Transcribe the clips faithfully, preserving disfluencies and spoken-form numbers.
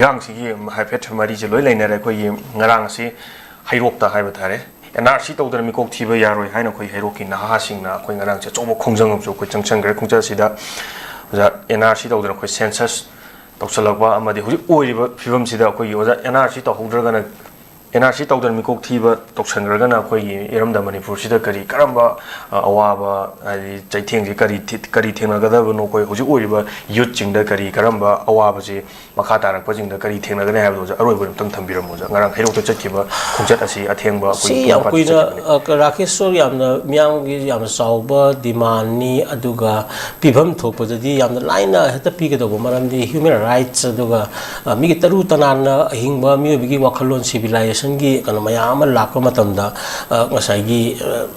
ꯏꯔꯥꯡꯁꯤꯒꯤ ꯍꯥꯏꯐꯦꯠ ꯃꯔꯤꯁꯦ ꯂꯣꯏ ꯂꯩꯅꯔꯦ꯫ ꯑꯩꯈꯣꯏꯒꯤ ꯉꯔꯥꯡ ꯑꯁꯤ ꯍꯩꯔꯣꯛꯇ ꯍꯥꯏꯕ ꯇꯥꯔꯦ, ꯑꯦꯟ ꯑꯥꯔ ꯁꯤ ꯇꯧꯗꯅ ꯃꯤꯀꯣꯛ ꯊꯤꯕ ꯌꯥꯔꯣꯏ ꯍꯥꯏꯅ ꯑꯩꯈꯣꯏ ꯍꯩꯔꯣꯛꯀꯤ ꯅꯍꯥꯁꯤꯡꯅ ꯑꯩꯈꯣꯏ ꯉꯔꯥꯡꯁꯦ ꯑꯆꯧꯕ ꯈꯣꯡꯖꯪ ꯑꯃꯁꯨ ꯑꯩꯈꯣꯏ ꯆꯪꯁꯟꯈ꯭ꯔꯦ꯫ ꯈꯣꯡꯆꯠ ꯑꯁꯤꯗ ꯑꯣꯖꯥ, ꯑꯦꯟ ꯑꯥꯔ ꯁꯤ ꯇꯧꯗꯅ ꯑꯩꯈꯣꯏ ꯁꯦꯟꯁꯁ ꯇꯧꯁꯜꯂꯛꯄ ꯑꯃꯗꯤ ꯍꯧꯖꯤꯛ ꯑꯣꯏꯔꯤꯕ ꯐꯤꯕꯝꯁꯤꯗ ꯑꯩꯈꯣꯏꯒꯤ ꯑꯣꯖꯥ, and R C ꯇꯧꯍꯧꯗ꯭ꯔꯒꯅ, and R C ꯇꯧꯗꯅ ꯃꯤꯀꯣꯛ ꯊꯤꯕ ꯇꯧꯁꯟꯈ꯭ꯔꯒꯅ ꯑꯩꯈꯣꯏꯒꯤ ꯏꯔꯝꯗꯝ ꯃꯅꯤꯄꯨꯔꯁꯤꯗ ꯀꯔꯤ ꯀꯔꯝꯕ, ꯑ, ꯑꯋꯥꯕ, ꯍꯥꯏꯗꯤ ꯆꯩꯊꯦꯡꯁꯤ ꯀꯔꯤ ꯊꯤ-, ꯀꯔꯤ ꯊꯦꯡꯅꯒꯗꯕꯅꯣ, ꯑꯩꯈꯣꯏ ꯍꯧꯖꯤꯛ ꯑꯣꯏꯔꯤꯕ ꯌꯨꯠꯁꯤꯡꯗ ꯀꯔꯤ ꯀꯔꯝꯕ ꯑꯋꯥꯕꯁꯤ ꯃꯈꯥ ꯇꯥꯔꯛꯄꯁꯤꯡꯗ ꯀꯔꯤ ꯊꯦꯡꯅꯒꯅꯤ ꯍꯥꯏꯕꯗꯣ ꯑꯣꯖꯥ, ꯑꯔꯣꯏꯕ ꯑꯃꯇꯪ ꯊꯝꯕꯤꯔꯝꯃꯣ ꯑꯣꯖꯥ꯫ ꯉꯔꯥꯡ ꯍꯩꯔꯣꯛꯇ ꯆꯠꯈꯤꯕ ꯈꯣꯡꯆꯠ ꯑꯁꯤ ꯑꯊꯦꯡꯕ ꯑꯩꯈꯣꯏꯒꯤ ꯁꯤ ꯄꯨꯡ ꯌꯥꯝ ꯃꯈꯥꯏ ꯀꯨꯏꯅ, ꯆꯠꯈꯤꯕꯅꯤ꯫ ꯑ, ꯀ-, ꯔꯥꯀꯦꯁ ꯁꯣꯔ ꯌꯥꯝꯅ ꯃꯤꯌꯥꯝꯒꯤ ꯌꯥꯝꯅ ꯆꯥꯎꯕ ꯗꯤꯃꯥꯟꯅꯤ, ꯑꯗꯨꯒ ꯄꯤꯐꯝ ꯊꯣꯛꯄꯗꯗꯤ ꯌꯥꯝꯅ ꯂꯥꯏꯅ ꯍꯦꯛꯇ ꯄꯤꯒꯗꯧꯕ, ꯃꯔꯝꯗꯤ ꯍ꯭ꯌꯨꯃꯦꯟ ꯔꯥꯏꯠꯁ, ꯑꯗꯨꯒ, ꯑ, ꯃꯤꯒꯤ ꯇꯔꯨ ꯇꯅꯥꯟꯅ ꯑꯍꯤꯡꯕ ꯃꯤꯑꯣꯏꯕꯒꯤ ꯋꯥꯈꯜꯂꯣꯟ, ꯁꯤꯚꯤꯂꯥꯏꯖꯦꯁꯟꯒꯤ ꯀꯩꯅꯣ ꯃꯌꯥꯝ ꯑꯃ ꯂꯥꯛꯄ ꯃꯇꯝꯗ, ꯑ, ꯉꯁꯥꯏꯒꯤ, ꯑ,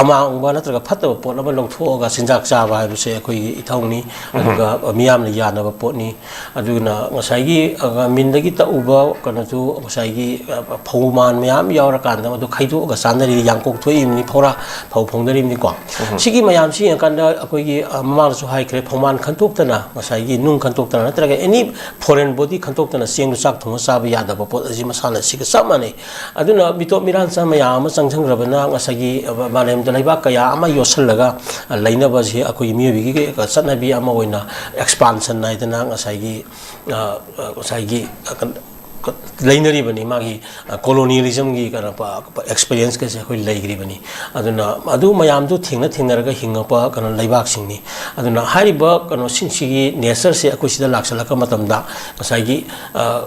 ꯑꯃꯥꯡꯕ ꯅꯠꯇ꯭ꯔꯒ ꯐꯠꯇꯕ ꯄꯣꯠ ꯑꯃ ꯂꯧꯊꯣꯛꯑꯒ ꯆꯤꯟꯖꯥꯛ ꯆꯥꯕ ꯍꯥꯏꯕꯁꯦ ꯑꯩꯈꯣꯏꯒꯤ ꯏꯊꯧꯅꯤ, ꯑꯗꯨꯒ ꯃꯤꯌꯥꯝꯅ ꯌꯥꯅꯕ ꯄꯣꯠꯅꯤ꯫ ꯑꯗꯨꯅ ꯉꯁꯥꯏꯒꯤ, ꯑ, ꯃꯤꯟꯗꯒꯤ ꯇꯛꯎꯕ ꯀꯩꯅꯣꯁꯨ ꯉꯁꯥꯏꯒꯤ, ꯑ, ꯐꯧ ꯃꯥꯟ ꯃꯌꯥꯝ ꯌꯥꯎꯔꯀꯥꯟꯗ ꯃꯗꯨ ꯈꯥꯏꯗꯣꯛꯑꯒ ꯆꯥꯅꯔꯤ, ꯌꯥꯡꯀꯣꯛ ꯊꯣꯛꯏꯕꯅꯤ, ꯐꯧꯔꯥ, ꯐꯧ ꯐꯣꯡꯅꯔꯤꯕꯅꯤꯀꯣ꯫ ꯁꯤꯒꯤ ꯃꯌꯥꯝꯁꯤ ꯌꯦꯡꯉꯀꯥꯟꯗ ꯑꯩꯈꯣꯏꯒꯤ, ꯑ, ꯃꯃꯥꯡꯗꯁꯨ ꯍꯥꯏꯈ꯭ꯔꯦ, ꯐꯧꯃꯥꯟ ꯈꯟꯇꯣꯛꯇꯅ, ꯉꯁꯥꯏꯒꯤ ꯅꯨꯡ ꯈꯟꯇꯣꯛꯇꯅ ꯅꯠꯇ꯭ꯔꯒ ꯑꯦꯅꯤ ꯐꯣꯔꯦꯟ ꯕꯣꯗꯤ ꯈꯟꯇꯣꯛꯇꯅ ꯆꯦꯡꯗꯨ ꯆꯥꯛ ꯊꯣꯡꯉ ꯆꯥꯕ ꯌꯥꯗꯕ ꯄꯣꯠ ꯑꯁꯤ ꯃꯁꯥꯟꯅ ꯑꯁꯤꯒ ꯆꯞ ꯃꯥꯟꯅꯩ꯫ ꯑꯗꯨꯅ ꯃꯤꯇꯣꯞ ꯃꯤꯔꯥꯟꯆꯥ ꯃꯌꯥꯝ ꯑꯃ ꯆꯪꯁꯤꯟꯈ꯭ꯔꯕꯅ ꯉꯁꯥꯏꯒꯤ, ꯑ, ꯃꯥꯂꯦꯝꯗ ꯂꯩꯕꯥꯛ ꯀꯌꯥ ꯑꯃ ꯌꯣꯠꯁꯤꯜꯂꯒ, ꯑ, ꯂꯩꯅꯕꯁꯤ ꯑꯩꯈꯣꯏꯒꯤ ꯃꯤꯑꯣꯏꯕꯒꯤ ꯆꯠꯅꯕꯤ ꯑꯃ ꯑꯣꯏꯅ ꯑꯦꯛꯁꯄꯥꯟꯁꯟ ꯍꯥꯏꯗꯅ ꯉꯁꯥꯏꯒꯤ, ꯑ, ꯑ, ꯉꯁꯥꯏꯒꯤ, ꯑ, ꯀ-, ꯀ-, ꯂꯩꯅꯔꯤꯕꯅꯤ꯫ ꯃꯥꯒꯤ, ꯑ, ꯀꯣꯂꯣꯅꯤꯌꯦꯂꯤꯖꯝꯒꯤ ꯀꯩꯅꯣ ꯄ-, ꯄ-, ꯑꯦꯛꯁꯄꯤꯔꯤꯌꯦꯟꯁꯀꯁꯦ ꯑꯩꯈꯣꯏ ꯂꯩꯈ꯭ꯔꯤꯕꯅꯤ꯫ ꯑꯗꯨꯅ ꯑꯗꯨ ꯃꯌꯥꯝꯗꯨ ꯊꯦꯡꯅ ꯊꯦꯡꯅꯔꯒ ꯍꯤꯡꯉꯛꯄ ꯀꯩꯅꯣ ꯂꯩꯕꯥꯛꯁꯤꯡꯅꯤ꯫ ꯑꯗꯨꯅ ꯍꯥꯏꯔꯤꯕ ꯀꯩꯅꯣꯁꯤꯡꯁꯤꯒꯤ ꯅꯦꯆꯔꯁꯦ ꯑꯩꯈꯣꯏ ꯁꯤꯗ ꯂꯥꯛꯁꯜꯂꯛꯄ ꯃꯇꯝꯗ ꯉꯁꯥꯏꯒꯤ, ꯑ,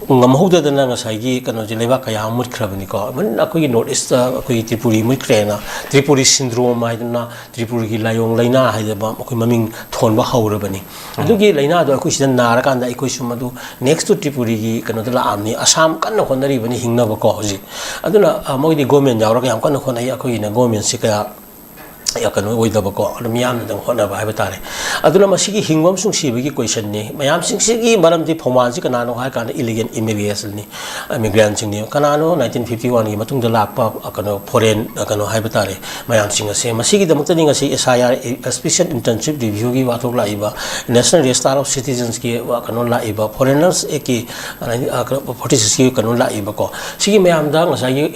ꯉꯝꯍꯧꯗꯗꯅ ꯉꯁꯥꯏꯒꯤ ꯀꯩꯅꯣꯁꯦ ꯂꯩꯕꯥꯛ ꯀꯌꯥ ꯑꯃ ꯃꯨꯠꯈ꯭ꯔꯕꯅꯤꯀꯣ꯫ ꯏꯚꯟ ꯑꯩꯈꯣꯏꯒꯤ ꯅꯣꯔꯠ ꯏꯁꯇ ꯑꯩꯈꯣꯏꯒꯤ ꯇ꯭ꯔꯤꯄꯨꯔꯤ ꯃꯨꯠꯈ꯭ꯔꯦꯅ ꯇ꯭ꯔꯤꯄꯨꯔꯤ ꯁꯤꯟꯗ꯭ꯔꯣꯝ ꯍꯥꯏꯗꯅ ꯇ꯭ꯔꯤꯄꯨꯔꯒꯤ ꯂꯥꯏꯑꯣꯡ ꯂꯥꯏꯅꯥ ꯍꯥꯏꯗꯅ ꯑꯩꯈꯣꯏ ꯃꯃꯤꯡ ꯊꯣꯟꯕ ꯍꯧꯔꯕꯅꯤ꯫ ꯑꯗꯨꯒꯤ ꯂꯥꯏꯅꯥꯗꯣ ꯑꯩꯈꯣꯏ ꯁꯤꯗ ꯅꯥꯔꯀꯥꯟꯗ ꯑꯩꯈꯣꯏꯁꯨ ꯃꯗꯨ next to ꯇ꯭ꯔꯤꯄꯨꯔꯤꯒꯤ ꯀꯩꯅꯣꯗ ꯂꯥꯛꯑꯕꯅꯤ꯫ ꯑꯁꯥꯝ ꯀꯟꯅ ꯍꯣꯠꯅꯔꯤꯕꯅꯤ ꯍꯤꯡꯅꯕꯀꯣ ꯍꯧꯖꯤꯛ꯫ ꯑꯗꯨꯅ, ꯑ, ꯃꯣꯏꯗꯤ ꯒꯣꯔꯃꯦꯟ ꯌꯥꯎꯔꯒ ꯌꯥꯝ ꯀꯟꯅ ꯍꯣꯠꯅꯩ꯫ ꯑꯩꯈꯣꯏꯒꯤꯅ ꯒꯣꯔꯃꯦꯟꯁꯤ ꯀꯌꯥ ꯀꯩꯅꯣ ꯑꯣꯏꯗꯕꯀꯣ, ꯑꯗꯨ ꯃꯤꯌꯥꯝꯅ ꯑꯗꯨꯝ ꯍꯣꯠꯅꯕ ꯍꯥꯏꯕ ꯇꯥꯔꯦ꯫ ꯑꯗꯨꯅ ꯃꯁꯤꯒꯤ ꯍꯤꯡꯕ ꯑꯃꯁꯨꯡ ꯁꯤꯕꯒꯤ ꯀꯣꯏꯁꯟꯅꯤ꯫ ꯃꯌꯥꯝꯁꯤꯡꯁꯤꯒꯤ ꯃꯔꯝꯗꯤ ꯐꯧꯃꯥꯟꯁꯤ ꯀꯅꯥꯅꯣ ꯍꯥꯏ ꯀꯥꯟꯗ ꯏꯂꯤꯒꯦꯜ ꯏꯃꯤꯒ꯭ꯔꯦꯁꯟꯅꯤ, ꯏꯃꯤꯒ꯭ꯔꯦꯟꯁꯤꯡꯅꯤ꯫ ꯀꯅꯥꯅꯣ? ꯅꯥꯏꯟꯇꯤꯟ ꯐꯤꯐꯇꯤ ꯋꯥꯟꯒꯤ ꯃꯇꯨꯡꯗ ꯂꯥꯛꯄ ꯀꯩꯅꯣ ꯐꯣꯔꯦꯟ ꯀꯩꯅꯣ ꯍꯥꯏꯕ ꯇꯥꯔꯦ, ꯃꯌꯥꯝꯁꯤꯡ ꯑꯁꯦ꯫ ꯃꯁꯤꯒꯤꯗꯃꯛꯇꯅꯤ ꯉꯁꯤ ꯑꯦꯁ ꯑꯥꯏ ꯑꯥꯔ, ꯁ꯭ꯄꯦꯁꯤꯌꯦꯜ ꯏꯟꯇꯦꯟꯁꯤꯞ ꯔꯤꯚ꯭ꯌꯨꯒꯤ ꯋꯥꯊꯣꯛ ꯂꯥꯛꯏꯕ, ꯅꯦꯁꯅꯦꯜ ꯔꯦꯖꯤꯁꯇꯥꯔ ꯑꯣꯐ ꯁꯤꯇꯤꯖꯟꯁꯀꯤ ꯀꯩꯅꯣ ꯂꯥꯛꯏꯕ, ꯐꯣꯔꯦꯅꯔꯁ ꯑꯦꯛꯀꯤ ꯐꯣꯔꯇꯤ ꯁꯤꯛꯁꯀꯤ ꯀꯩꯅꯣ ꯂꯥꯛꯏꯕꯀꯣ꯫ ꯁꯤꯒꯤ ꯃꯌꯥꯝꯗ ꯉꯁꯥꯏꯒꯤ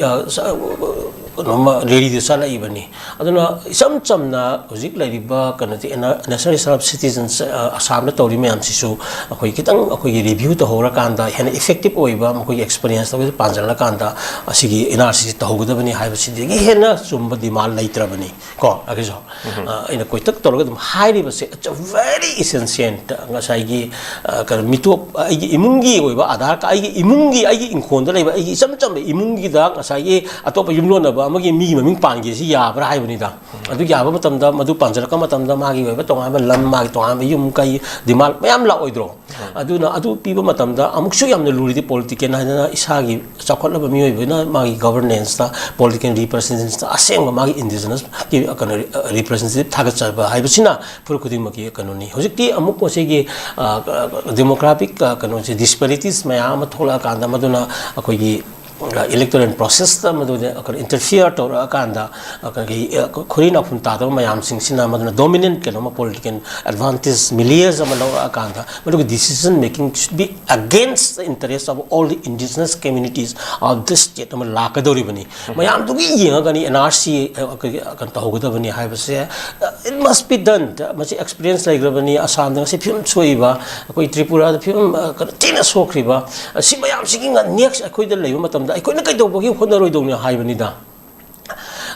ꯀꯩꯅꯣꯃ ꯔꯦꯂꯤꯗ ꯆꯠꯂꯛꯏꯕꯅꯤ꯫ ꯑꯗꯨꯅ ꯏꯆꯝ ꯆꯝꯅ ꯍꯧꯖꯤꯛ ꯂꯩꯔꯤꯕ ꯀꯩꯅꯣꯁꯦ, ꯅꯦꯁꯅꯦꯜ ꯔꯦꯖꯤꯁꯇꯔ ꯑꯣꯐ ꯁꯤꯇꯤꯖꯟꯁ ꯑꯁꯥꯝꯗ ꯇꯧꯔꯤ ꯃꯌꯥꯝꯁꯤꯁꯨ ꯑꯩꯈꯣꯏ ꯈꯤꯇꯪ ꯑꯩꯈꯣꯏꯒꯤ ꯔꯤꯚ꯭ꯌꯨ ꯇꯧꯍꯧꯔꯀꯥꯟꯗ ꯍꯦꯟꯅ ꯏꯐꯦꯛꯇꯤꯞ ꯑꯣꯏꯕ, ꯃꯈꯣꯏꯒꯤ ꯑꯦꯛꯁꯄꯤꯔꯤꯌꯦꯟꯁꯇ ꯄꯥꯟꯁꯤꯜꯂꯀꯥꯟꯗ ꯑꯁꯤꯒꯤ ꯑꯦꯟ ꯑꯥꯔ ꯁꯤꯁꯤ ꯇꯧꯍꯧꯒꯗꯕꯅꯤ ꯍꯥꯏꯕꯁꯤꯗꯒꯤ ꯍꯦꯟꯅ ꯆꯨꯝꯕ ꯗꯤꯃꯥꯟ ꯂꯩꯇ꯭ꯔꯕꯅꯤ꯫ ꯀꯣ, ꯑꯩꯒꯤꯁꯨ ꯑꯩꯅ ꯀꯣꯏꯇꯛ ꯇꯧꯔꯒ ꯑꯗꯨꯝ ꯍꯥꯏꯔꯤꯕꯁꯦ, it's a very essential, ꯉꯁꯥꯏꯒꯤ ꯀꯩꯅꯣ, ꯃꯤꯇꯣꯞ, ꯑꯩꯒꯤ ꯏꯃꯨꯡꯒꯤ ꯑꯣꯏꯕ ꯑꯙꯥꯔ ꯀꯥꯔꯗ, ꯑꯩꯒꯤ ꯏꯃꯨꯡꯒꯤ, ꯑꯩꯒꯤ ꯏꯪꯈꯣꯜꯗ ꯂꯩꯕ ꯑꯩꯒꯤ ꯏꯆꯝ ꯆꯝꯕ ꯏꯃꯨꯡꯒꯤꯗ ꯉꯁꯥꯏꯒꯤ ꯑꯇꯣꯞꯄ ꯌꯨꯝꯂꯣꯟꯅꯕ ꯑꯃꯒꯤ ꯃꯤꯒꯤ ꯃꯃꯤꯡ ꯄꯥꯟꯒꯦꯁꯤ ꯌꯥꯕ꯭ꯔꯥ ꯍꯥꯏꯕꯅꯤꯗ꯫ ꯑꯗꯨ ꯌꯥꯕ ꯃꯇꯝꯗ, ꯃꯗꯨ ꯄꯥꯟꯖꯔꯛꯄ ꯃꯇꯝꯗ ꯃꯥꯒꯤ ꯑꯣꯏꯕ ꯇꯣꯉꯥꯟꯕ ꯂꯝ, ꯃꯥꯒꯤ ꯇꯣꯉꯥꯟꯕ ꯌꯨꯝ ꯀꯩ, ꯗꯤꯃꯥꯟ ꯃꯌꯥꯝ ꯂꯥꯛꯑꯣꯏꯗ꯭ꯔꯣ? ꯑꯗꯨꯅ ꯑꯗꯨ ꯄꯤꯕ ꯃꯇꯝꯗ ꯑꯃꯨꯛꯁꯨ ꯌꯥꯝꯅ ꯂꯨꯔꯤꯗꯤ ꯄꯣꯂꯤꯇꯤꯀꯦꯜ ꯍꯥꯏꯗꯅ ꯏꯁꯥꯒꯤ ꯆꯥꯎꯈꯠꯂꯕ ꯃꯤꯑꯣꯏꯕꯅ ꯃꯥꯒꯤ ꯒꯚꯔꯅꯦꯟꯁꯇ, ꯄꯣꯂꯤꯇꯤꯀꯦꯜ ꯔꯤꯄ꯭ꯔꯖꯦꯟꯇꯦꯁꯟꯗ ꯑꯁꯦꯡꯕ ꯃꯥꯒꯤ ꯏꯟꯗꯤꯖꯤꯅꯁꯀꯤ ꯀꯩꯅꯣ, ꯔꯤꯄ꯭ꯔꯖꯦꯟꯇꯦꯇꯤꯞ ꯊꯥꯒꯠꯆꯕ ꯍꯥꯏꯕꯁꯤꯅ ꯐꯨꯔꯨꯞ ꯈꯨꯗꯤꯡꯃꯛꯀꯤ ꯀꯩꯅꯣꯅꯤ꯫ ꯍꯧꯖꯤꯛꯇꯤ ꯑꯃꯨꯛ ꯃꯁꯤꯒꯤ ꯗꯦꯃꯣꯒ꯭ꯔꯥꯐꯤꯛ ꯀꯩꯅꯣꯁꯦ, ꯗꯤꯁꯄꯦꯔꯤꯇꯤꯁ ꯃꯌꯥꯝ ꯑꯃ ꯊꯣꯛꯂꯛꯑꯀꯥꯟꯗ ꯃꯗꯨꯅ ꯑꯩꯈꯣꯏꯒꯤ ꯏꯂꯦꯛꯇꯣꯔꯦꯜ ꯄ꯭ꯔꯣꯁꯦꯁꯇ ꯃꯗꯨꯗ ꯏꯟꯇꯔꯐꯤꯌꯔ ꯇꯧꯔꯛꯑꯀꯥꯟꯗ, ꯑꯩꯈꯣꯏꯒꯤ ꯈꯨꯔꯤ ꯅꯥꯎꯐꯨꯟ ꯇꯥꯗꯕ ꯃꯌꯥꯝꯁꯤꯡꯁꯤꯅ ꯃꯗꯨꯅ ꯗꯣꯃꯤꯅꯦꯟ ꯀꯩꯅꯣꯃ, ꯄꯣꯂꯤꯇꯤꯀꯦꯜ ꯑꯦꯗꯚꯥꯟꯇꯦꯖ, ꯃꯤꯂꯤꯌꯔꯁ ꯑꯃ ꯂꯧꯔꯛꯑꯀꯥꯟꯗ ꯃꯗꯨꯒꯤ decision making should be against the interest of all the indigenous communities of this state ꯑꯃ ꯂꯥꯛꯀꯗꯧꯔꯤꯕꯅꯤ꯫ ꯃꯌꯥꯝꯗꯨꯒꯤ ꯌꯦꯡꯉꯒꯅꯤ ꯑꯦꯟ ꯑꯥꯔ ꯁꯤ ꯀꯩꯅꯣ ꯇꯧꯍꯧꯒꯗꯕꯅꯤ ꯍꯥꯏꯕꯁꯦ, it must be done꯫ ꯃꯁꯤ ꯑꯦꯛꯁꯄꯤꯔꯤꯌꯦꯟꯁ ꯂꯩꯈ꯭ꯔꯕꯅꯤ꯫ ꯑꯁꯥꯝꯗ ꯉꯁꯤ ꯐꯤꯕꯝ ꯁꯣꯛꯏꯕ, ꯑꯩꯈꯣꯏ ꯇ꯭ꯔꯤꯄꯨꯔꯥꯗ ꯐꯤꯕꯝ ꯀꯩꯅꯣ ꯊꯤꯅ ꯁꯣꯛꯈ꯭ꯔꯤꯕ, ꯁꯤ ꯃꯌꯥꯝꯁꯤꯒꯤ ꯅꯦꯛꯁ ꯑꯩꯈꯣꯏꯗ ꯂꯩꯕ ꯃꯇꯝꯗ ꯑꯩꯈꯣꯏꯅ ꯀꯩꯗꯧꯕꯒꯤ ꯍꯣꯠꯅꯔꯣꯏꯗꯧꯅꯤ ꯍꯥꯏꯕꯅꯤꯗ꯫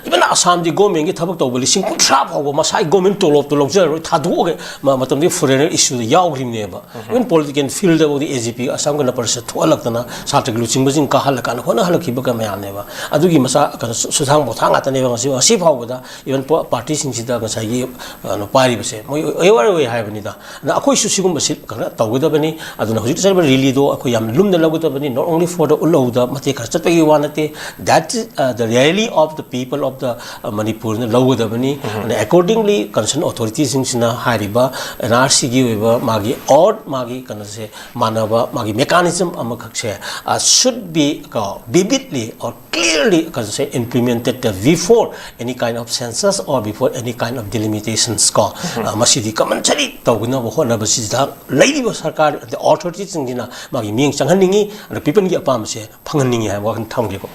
ꯏꯚꯟ ꯑꯁꯥꯝꯗꯤ ꯒꯣꯔꯃꯦꯟꯒꯤ ꯊꯕꯛ ꯇꯧꯕ ꯂꯤꯁꯤꯡ ꯀꯨꯟꯊ꯭ꯔꯥ ꯐꯥꯎꯕ ꯃꯁꯥꯒꯤ ꯒꯣꯔꯃꯦꯟ ꯇꯣꯂꯣꯞꯇꯣ ꯂꯧꯖꯔꯔꯣꯏ, ꯊꯥꯗꯣꯛꯑꯒ ꯃꯇꯝꯗꯨꯒꯤ ꯐꯣꯔꯦꯅꯔ ꯏꯁꯨꯗ ꯌꯥꯎꯈ꯭ꯔꯤꯕꯅꯦꯕ꯫ ꯏꯚꯟ ꯄꯣꯂꯤꯇꯤꯀꯦꯜ ꯐꯤꯜꯗꯐꯥꯎꯗꯤ A G P, Asom Gana Parishad ꯊꯣꯛꯍꯜꯂꯛꯇꯅ ꯁꯥꯇ꯭ꯔꯒꯤ ꯂꯨꯆꯤꯡꯕꯁꯤꯡ ꯀꯥꯍꯜꯂꯀꯥꯟꯗ ꯍꯣꯠꯅꯍꯜꯂꯛꯈꯤꯕ ꯀꯌꯥ ꯃꯌꯥꯝꯅꯦꯕ꯫ ꯑꯗꯨꯒꯤ ꯃꯆꯥ ꯀꯩꯅꯣ ꯁꯨꯊꯥꯡ ꯄꯣꯊꯥꯡ ꯉꯥꯛꯇꯅꯦꯕ ꯉꯁꯤ, ꯉꯁꯤ ꯐꯥꯎꯕꯗ ꯏꯚꯟ ꯄꯥꯔꯇꯤꯁꯤꯡꯁꯤꯗ ꯉꯁꯥꯏꯒꯤ ꯀꯩꯅꯣ ꯄꯥꯏꯔꯤꯕꯁꯦ ꯃꯣꯏ ꯑꯦꯋꯦꯌꯔ ꯑꯣꯏ ꯍꯥꯏꯕꯅꯤꯗ꯫ ꯑꯗ ꯑꯩꯈꯣꯏꯁꯨ ꯁꯤꯒꯨꯝꯕꯁꯤ ꯈꯔ ꯇꯧꯒꯗꯕꯅꯤ꯫ ꯑꯗꯨꯅ ꯍꯧꯖꯤꯛ ꯆꯠꯂꯤꯕ ꯔꯦꯂꯤꯗꯣ ꯑꯩꯈꯣꯏ ꯌꯥꯝ ꯂꯨꯝꯅ ꯂꯧꯒꯗꯕꯅꯤ꯫ Not only for the ꯎꯠꯍꯧꯗ ꯃꯇꯦꯛ ꯈꯔ ꯆꯠꯄꯒꯤ ꯋꯥ ꯅꯠꯇꯦ꯫ That is, uh, the rally of the people of ꯃꯅꯤꯄꯨꯔꯅ ꯂꯧꯒꯗꯕꯅꯤ꯫ ꯑꯗ accordingly concerned authorityꯁꯤꯡꯁꯤꯅ ꯍꯥꯏꯔꯤꯕ ꯑꯦꯟ ꯑꯥꯔ ꯁꯤꯒꯤ ꯑꯣꯏꯕ ꯃꯥꯒꯤ or ꯃꯥꯒꯤ ꯀꯩꯅꯣꯁꯦ ꯃꯥꯟꯅꯕ ꯃꯥꯒꯤ mechanism ꯑꯃꯈꯛꯁꯦ should be ꯀꯣ vividly or clearly ꯀꯩꯅꯣꯁꯦ implemented before any kind of census or before any kind of delimitations ꯀꯣ꯫ ꯃꯁꯤꯗꯤ compulsory ꯇꯧꯅꯕ ꯍꯣꯠꯅꯕꯁꯤꯗ ꯂꯩꯔꯤꯕ ꯁꯔꯀꯥꯔ ꯑꯗꯩ authorityꯁꯤꯡꯁꯤꯅ ꯃꯥꯒꯤ ꯃꯤꯠꯌꯦꯡ ꯆꯪꯍꯟꯅꯤꯡꯉꯤ꯫ ꯑꯗ peopleꯒꯤ ꯑꯄꯥꯝꯕꯁꯦ ꯐꯪꯍꯟꯅꯤꯡꯉꯤ ꯍꯥꯏꯕ ꯋꯥꯈꯜ ꯊꯝꯒꯦꯀꯣ꯫